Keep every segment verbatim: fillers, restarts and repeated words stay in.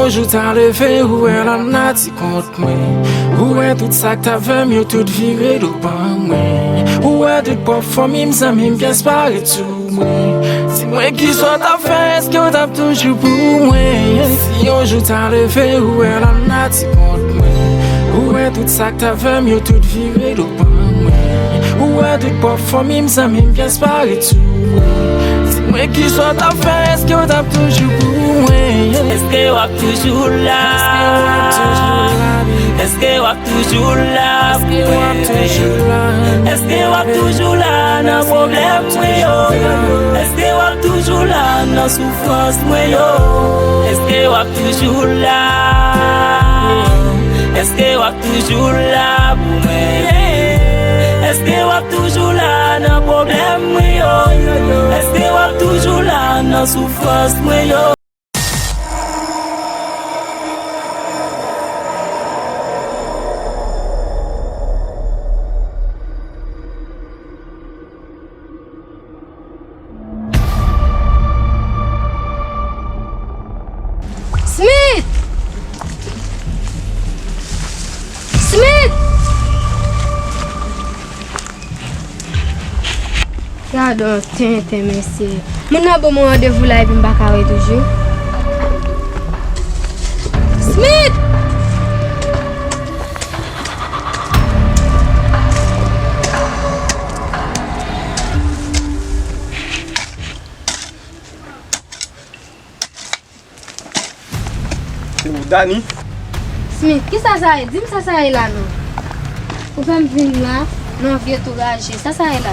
Jou ta leve, ou wè lanati kont mwen. Ou wè tout sa k t ap fè m, yo tout vire do ban mwen. Ou wè tout pwòp fanmi m, zanmi m, pyès pa ret sou mwen. Di mwen kisa w t ap fè, èske w t ap toujou pou mwen? Si yon jou ta leve, ou wè lanati kont mwen. Ou wè tout sa k t ap fè m, yo tout vire do ban mwen. Ou wè tout pwòp fanmi m, zanmi m, pyès pa ret sou mwen. Di mwen kisa w t ap fè, èske w t ap toujou pou mwen? Èske w ap toujou la? Èske w ap toujou la? Èske w ap toujou la? Èske w ap toujou la nan pwoblèm mwen yo? Èske w ap toujou la nan soufrans mwen yo? Èske w ap toujou la? Èske w ap toujou la pou mwen? Èske w ap toujou la nan pwoblèm mwen yo? Èske w ap toujou la nan soufrans mwen yo? Smith! Smith! Gadon tenten, mesye. Moun nan ban mwen randevou la epi m pa ka wè toujou. Smith! Dani. Smith, kisa sa ye? Di m sa sa ye la non. Ou fè m vin la nan vye tou raje. Sa sa ye la?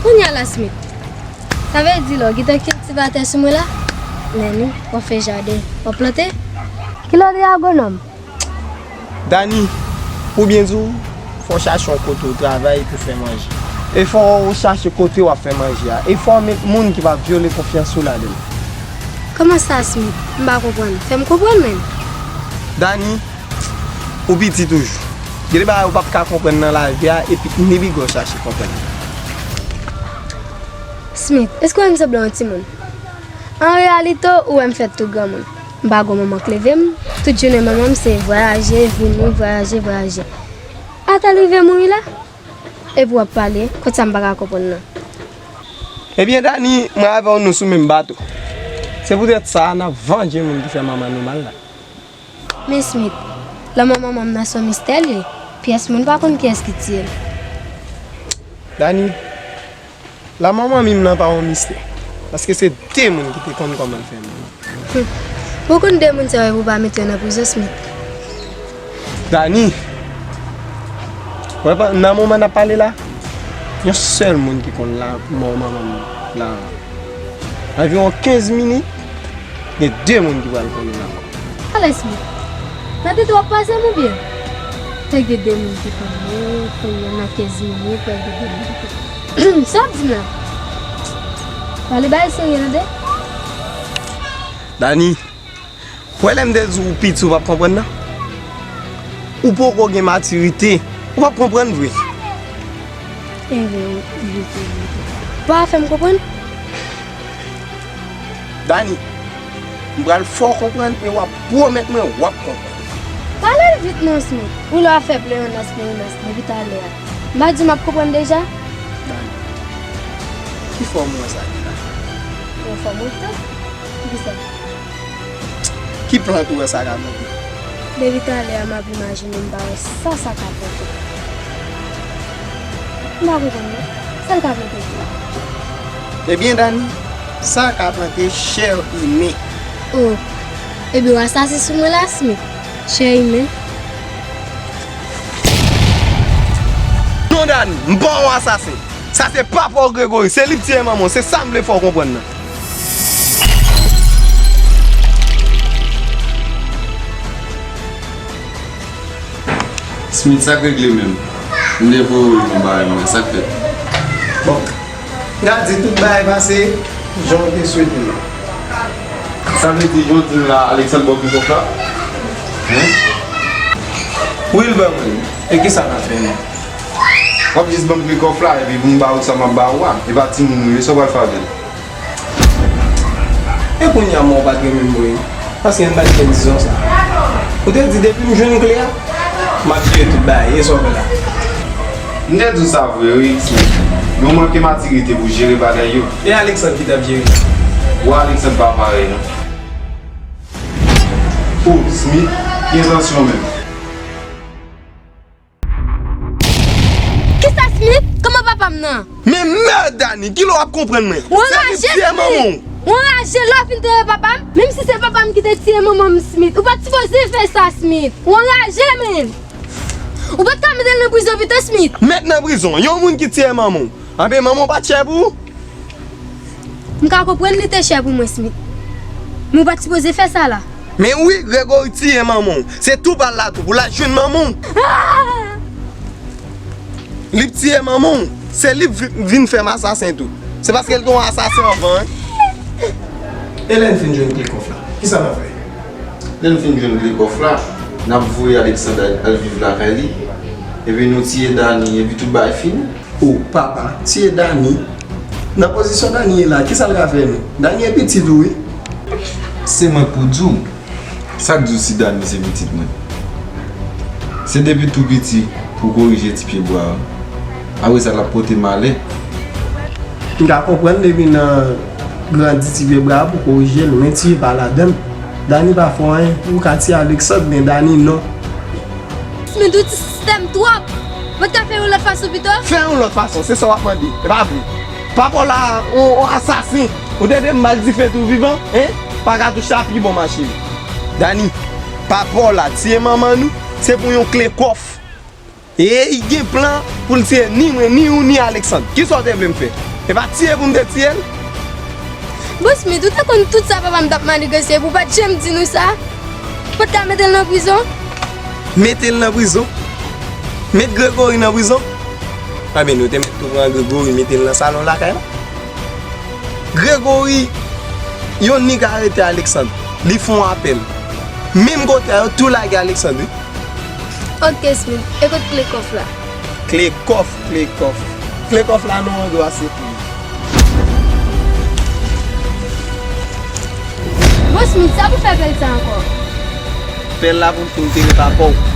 Kounye a la, Smith. Sa vle di lè w gentan kiltivatè sou mwen la, lè nou w ap fè jaden, w ap plante. Kilè w te agwonòm? Dani, pou byen di w, fò w chache yon kote w travay pou fè manje. E fò w chache kote w ap fè manje a. E fò w met moun ki p ap vyole konfyans ou ladan l. Kòman sa, Smith? M pa konprann. Fè m konprann, menn. Dani, ou piti toujou. Gen de bagay ou p ap ka konprann nan lavi a, epi ni piga w chache konprann. Smith, èske w wè m sanble yon timoun? An reyalite, ou wè m fèt tou granmoun. M pa gon manman k leve m. Tout jounen manman m se vwayaje, vini, vwayaje, vwayaje. Atè l rive mouri la. Epi w ap pale, kot sa m pa ka konprann nan. Ebyen, Dani, mwen avè w nou sou menm bato. Se poutèt sa, n ap vanje moun ki fè manman nou mal la. Men Smith, lanmò manman m nan se yon mistè l ye. Pyès moun pa konn kiyès ki tiye l. Dani, lanmò manmi m nan pa yon mistè. Paske se de moun ki te konn kòman l fè mouri. Hum. Pou konn de moun sa yo pou pa mete yo nan prizon, Smith. Dani, wè pa, nan moman n ap pale la, yon sèl moun ki konn lanmò manman m la. Anviwon kenz minit, gen de moun ki pral konnen l ankò. Alèz mwen. Nan tete w ap pase m oubyen? Fèk gen de moun ki konnen, konnen nan kenz minit, fèk gen de moun ki konnen. Sa w ap di m la? Pale bagay serye tande. Dani, wè lè m te di w piti w p ap konprann nan? Ou poko gen matirite, ou p ap konprann vre. Enben, ou piti, ou piti. Pa fè m konprann. Dani, m pral fè w konprann e w ap pwomèt mwen w ap konprann. Pale l vit non, Smith. Ou la fè plenans, plenans depi talè a. M pa di m ap konprann deja? Dani, ki fòm ou wè sa ki la? Yon fòm ou tou? Poukisa? Ki plant ou wè sa ka monte? Depi talè a m ap imajine m pa wè sa sa ka plante. M pa konprann non. Sa l ka plante? Ebyen, Dani, sa ka plante chè imen. Oh, ebyen w asasen sou mwen la, Smith. Chè imen? Non, Dani, m pa yon asasen. Sa se papa w Gregory, se li k tiye manman w, se sa m vle fè w konprann nan. Smith, sa k regle menm? M te voye w yon bagay mwen, sa k fèt? Bon, gade, tout bagay pase jan w te swete l. Sa vle di jodi la, Alexandre ba w pi kòb la? Hein? Wilber, mwen, e kisa n ap fè menm? W ap jis ban m pi kòb la, epi pou m ba w sa m ap ba w a, e pa timoun ou ye, sa w pral fè avè l? E kounye a, mwen ou pa t renmen m vre. Paske m pa t gen dizon sa. Ou te di depi m jwenn kle a, m ap jere tout bagay. E sa w fè la? M te di w sa vre, wi, Smith. Men w manke matirite pou jere bagay yo. E Alexandre ki t ap jere? Wa Alexandre pa parèy, non. Oh, Smith, ki entansyon menm? Kisa Smith? Kòman papa m nan? Men mèd Dani, kilè w ap konprann mwen? Ou anraje Smith! Ou anraje lè w fin teye papa m? Menm si se papa m ki te tiye manman m Smith, ou pa t sipoze fè sa Smith! Ou anraje menm! Ou pa t ka mete l nan prizon pito Smith? Met nan prizon? Yon moun ki tiye manman w? Anben manman w pa t chè pou ou? M ka konprann li te chè pou mwen Smith. Men ou pa t sipoze fè sa la. Men wi, Gregory tiye manman w. Se tou pa l la tou pou l al jwenn manman w. Li t tiye manman w. Se li k vin fè m asasen tou. Se paske l te yon asasen anvan, wi. E lè n fin jwenn kle kòf la, kisa n ap fè? Lè n fin jwenn kle kòf la, n ap voye Alexandre al viv lakay li. Epi nou tiye Dani, epi tout bagay fini. O papa, tiye Dani. Nan pozisyon Dani ye la, kisa l ka fè nou? Dani e pitit ou wi. Se mwen k pou di w. Sa k di w si Dani se pitit mwen? Se depi tou piti pou w korije ti pye bwa a. Apre sa l ap pote malè. M ka konprann depi nan grandi ti pye bwa a pou korije l, men tiye pa ladan l. Dani pa fè w anyen. Ou ka tiye Alexandre, men Dani non. Smith ou ti sistèm twòp. Mwen t ka fè yon lòt fason pito? Fè yon lòt fason, se sa w ap mande. E pa vre. Papa w la, yon asasen. Ou tande m ba l dife tou vivan, en? Pa ka touche a pi bon mache. Dani, papa w la tiye manman nou, se pou yon kle kòf. E li gen plan pou l tiye ni mwen, ni ou, ni Alexandre. Kisa w te vle m fè? E pa tiye pou m te tiye l? Bon Smith, ou te konn tout sa papa m t ap manigase pou w pa t janm di nou sa? Ou pa t ka mete l nan prizon? Mete l nan prizon? Met Gregory nan prizon? Anben nou te mèt tou pran Gregory mete l nan salon lakay la. Gregory, yo nik arete Alexandre. Li fè yon apèl. Menm kote a yo tou lage Alexandre wi. Ok Smith, e kot kle kòf la? Kle kòf, kle kòf. Kle kòf la non, an dwa se pou ou. Bon Smith, sa pou fè pèl sa ankò? Pèl la pou m fin tire papa w.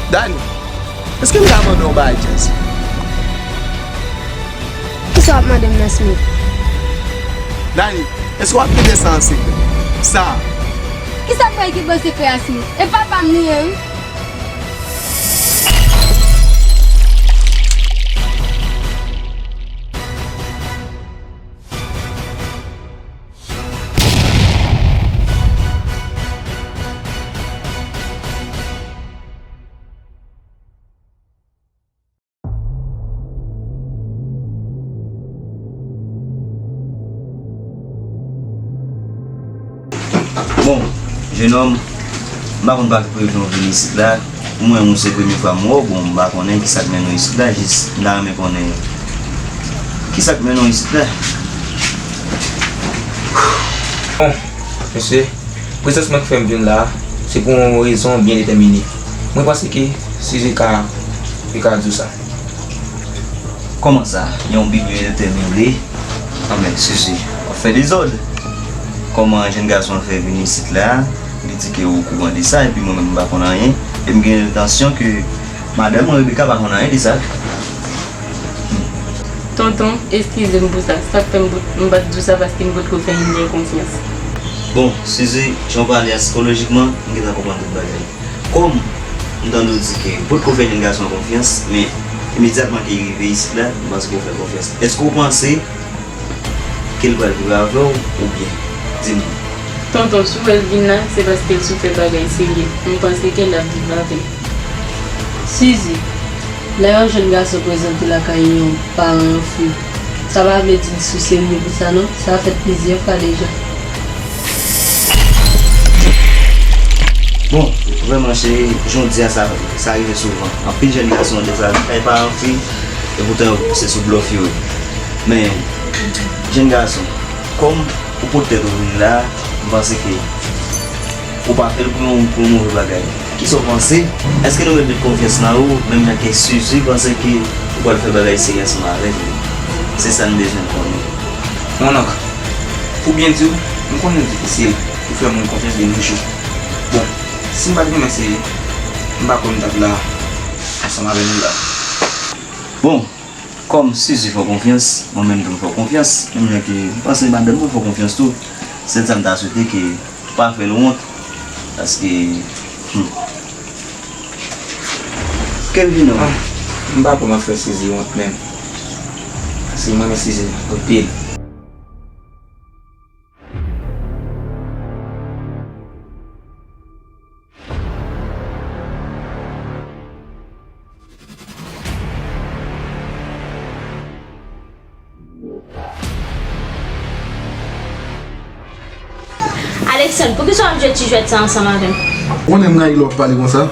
Dani, èske m ka mande w yon bagay djaz? Kisa w ap mande m nan Smith? Dani, èske w ap kenbe sa an sekrè? Sa a. Kisa k fè l kenbe an sekrè a Smith? E papa m li ye wi. Bon, jenòm, m pa konn pa ki prezon w vin isit la. Pou mwen, ou se premye fwa m wè w, bon, m pa konnen kisa k mennen w isit la, jis m ta renmen konnen kisa k mennen w isit la. Bon, mesye, prezans mwen k fè m vin la a, se pou yon rezon byen detèmine. Mwen panse ke Suzy ka, li ka di w sa. Kòman sa, yon bib yo detèmine? Anben, Suzy, w ap fè dezòd. Kòman jèn gason an fè vin isit la, li di ke ou okouran de sa, epi mwen menm m pa konn anyen, e m gen lentansyon ke madanm mwen Rebecca pa konn anyen de sa. Tonton, eskize m pou sa. Sa k fè m pot- m pa t di w sa paske m potko fè Indyen konfyans. Bon, Suzy, jan w pale a sikolojikman, m gentan konprann tout bagay. Kòm m tande w di ke ou potko fè jèn gason an konfyans, men imedyatman ke li rive isit la, m panse ke ou fè l konfyans. Èske w panse ke l pral viv avè w oubyen? Di m non. Tonton, si w wè l vin la, se paske l sou fè bagay serye. M panse ke l ap viv avè m. Suzy, lè yon jèn gason prezante lakay yon paran yon fi, sa pa vle di l sou serye pou sa non. Sa fèt plizyè fwa deja. Bon, vrèman cheri, jan w di a sa, sa rive souvan. Anpil jèn gason deja kay paran fi, epoutan se sou blòf yo ye. Men, jèn gason, kòm ou pot tèt ou vini la, m panse ke ou pa fè l pou yon, pou yon move bagay. Kisa w panse? Èske nou mèt met konfyans nan ou, menm jan ke Suzy panse ke ou pral fè bagay serye ansanm avèk li? Se sa n bezwen konnen. Mon oncle, Pou byen di w, m konnen l difisil pou fè moun konfyans de nos jours. Bon, si m pa t renmen Sizi, m pa kwè m t ap la ansanm avè nou la. Bon, kòm Sizi fè w konfyans, mwen menm tou m fè w konfyans, menm jan ke m panse madanm mwen fè w konfyans tou. Sèl sa m ta swete ke pa fè l wont, paske, hmm. Kevino. Ah, m pa kwè m ap fè Sizi wont menm. Paske m renmen Sizi anpil. Alexandre, poukisa w ap jwe ti jwèt sa ansanm avè m? Ou konnen m rayi lè w ap pale konsa.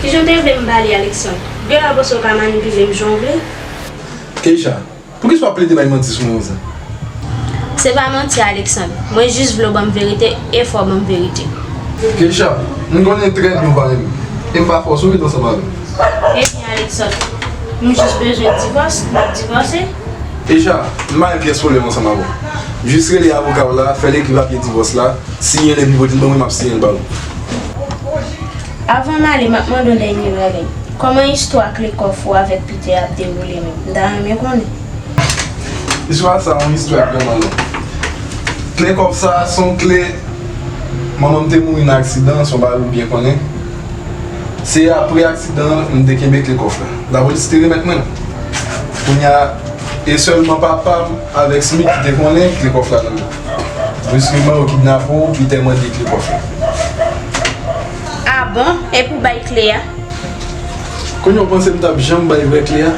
Kijan w te vle m pale, Alexandre? Gen lè w panse w ka manipile m jan w vle? Keisha, poukisa w ap plede bay manti sou mwen konsa? Se pa manti, Alexandre. Mwen jis vle w ban m verite e fò w ban m verite. Keisha, m konnen trè byen w pa renmen m. E m pa fòse w ret ansanm avè m. Ebyen, Alexandre, m jis bezwen divòs, m ap divòse. Keisha, m pa gen pyès pwoblèm ansanm avè w. Jis rele avoka w la, fè l ekri papye divòs la, siyen l epi pote l ban mwen, m ap siyen l ba ou. Avan m ale, m ap mande w dènye bagay. Kòman istwa kle kòf ou avèk Peter ap dewoule menm? M ta renmen konnen. Istwa sa a yon istwa vrèman long. Kle kòf sa a se yon kle manman m te mouri nan aksidan, se yon bagay ou byen konnen. Se apre aksidan an m te kenbe kle kòf la. Lapolis te remèt mwen l. Kounye a, e sèlman papa m avèk Smith ki te konnen kle kòf la nan men m. Briskman, yo kidnape w, Peter mande kle kòf la. Ah bon? Epi w bay kle a? Kounye a w panse m t ap janm bay vrè kle a?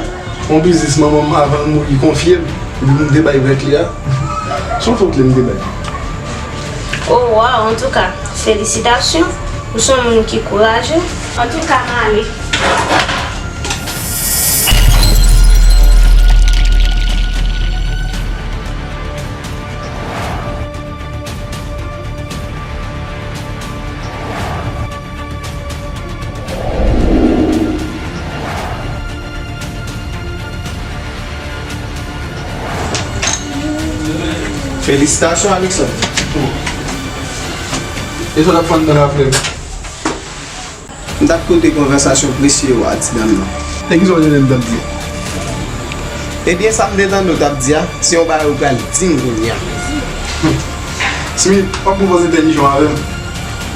Yon biznis manman m avan l mouri konfye m, epi pou m te bay vrè kle a? Se yon fo kle m te bay. Oh, waw, antouka, felisitasyon. Ou se yon moun ki kouraje. Antouka, m ale. Felisitasyon, Alexandre. E sa w t ap fè anndan la, frè m? M t ap koute konvèsasyon presye w a ti dam nan. E kisa w te renmen m t ap di? Ebyen, sa m te tande w t ap di a, se yon bagay ou pral di m kounye a. Smith, w ap konpoze entèlijan avè m.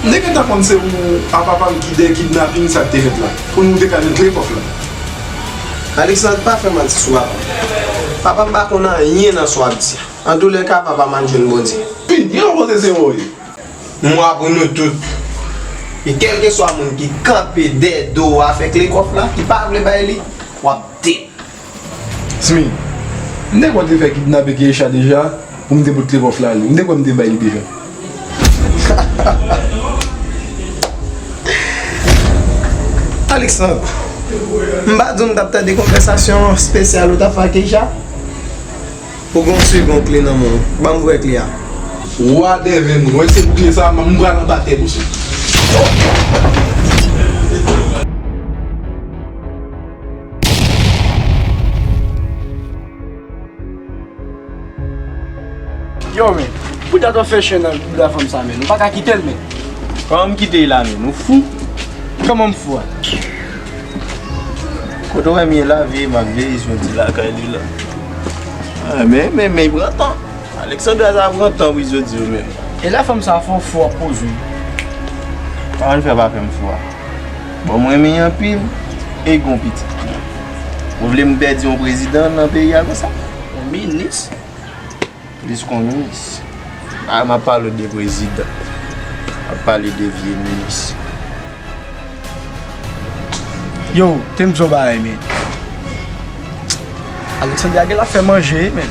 M te gentan konn se ou a papa m ki dèyè kidnaping sa k te fèt la. Pou nou te ka jwenn kle kòf la. Alexandre, pa fè manti sou papa m. Papa m pa konn anyen nan sa w ap di a. Antoulèka, papa m al jwenn Bondye. Pini, w panse se mwen w ye? M wa pou nou tout. E kèlkeswa moun ki kanpe dèyè do w a fè kle kòf la, ki pa vle bay li, w ap ded. Smith, m te kwè w te fè kidnape Keisha deja, pou m te pot kle kòf la ale. M te kwè m te bay li deja. Alexandre, m pa di w m t ap tande konvèsasyon espesyal ou t ap fè ak Keisha? Ou gen yon segon kle nan men w. Ban m vrè kle a. Wa dèvè moun. Wè se pou kle sa a, m pral anba tè misye. Yo, men, poutèt w ap fè chen nan bouda fanm sa, men, ou pa ka kite l, men. Kòman m kite l la, men? Ou fou? Kòman m fou a? Kote w wè m ye la, veye m ap veye, jodi lakay li la. Ah, men, men, men, pran tan. Alexandra sa pran tan wi jodi yo menm. E lè fanm sa fè w fou ap poze w? Kòman l fè pa fè m fou a? Bon, m renmen l anpil, e gon pitit. Ou vle m pèdi yon prezidan nan peyi a konsa? Yon minis? Plis kon minis. A, m ap pale w de prezidan. M ap pale de vye minis. Yo, te m di w bagay, men. Alexandra gen l ap fè manje, men.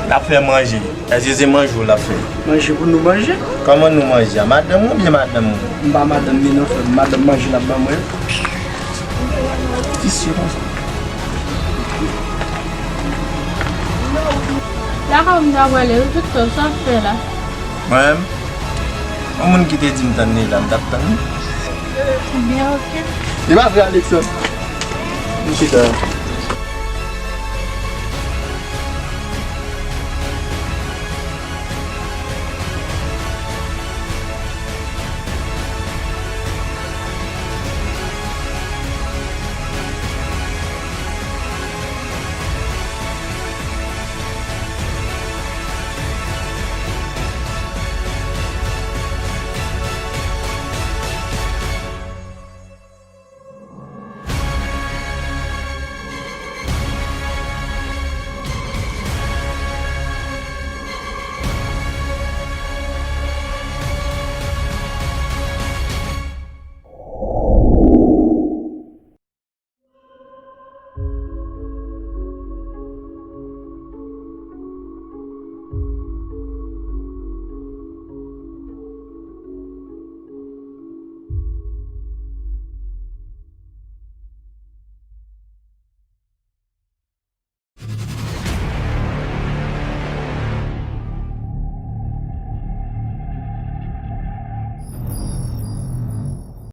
L ap fè manje. Èske se manje w l ap fè? Manje pou nou manje. Kòman nou manje a? Madanm ou oubyen madanm ou? M pa madanm li non, frè m. Madanm manje l ap ban mwen. Visye konsa. Lakay ou m ta prale wi, tout tan, sa w ap fè la? Mwen menm? Yon moun ki te di m tann li la, m t ap tann li. Ebyen, oke. E pa vre, Alexandre. M chita.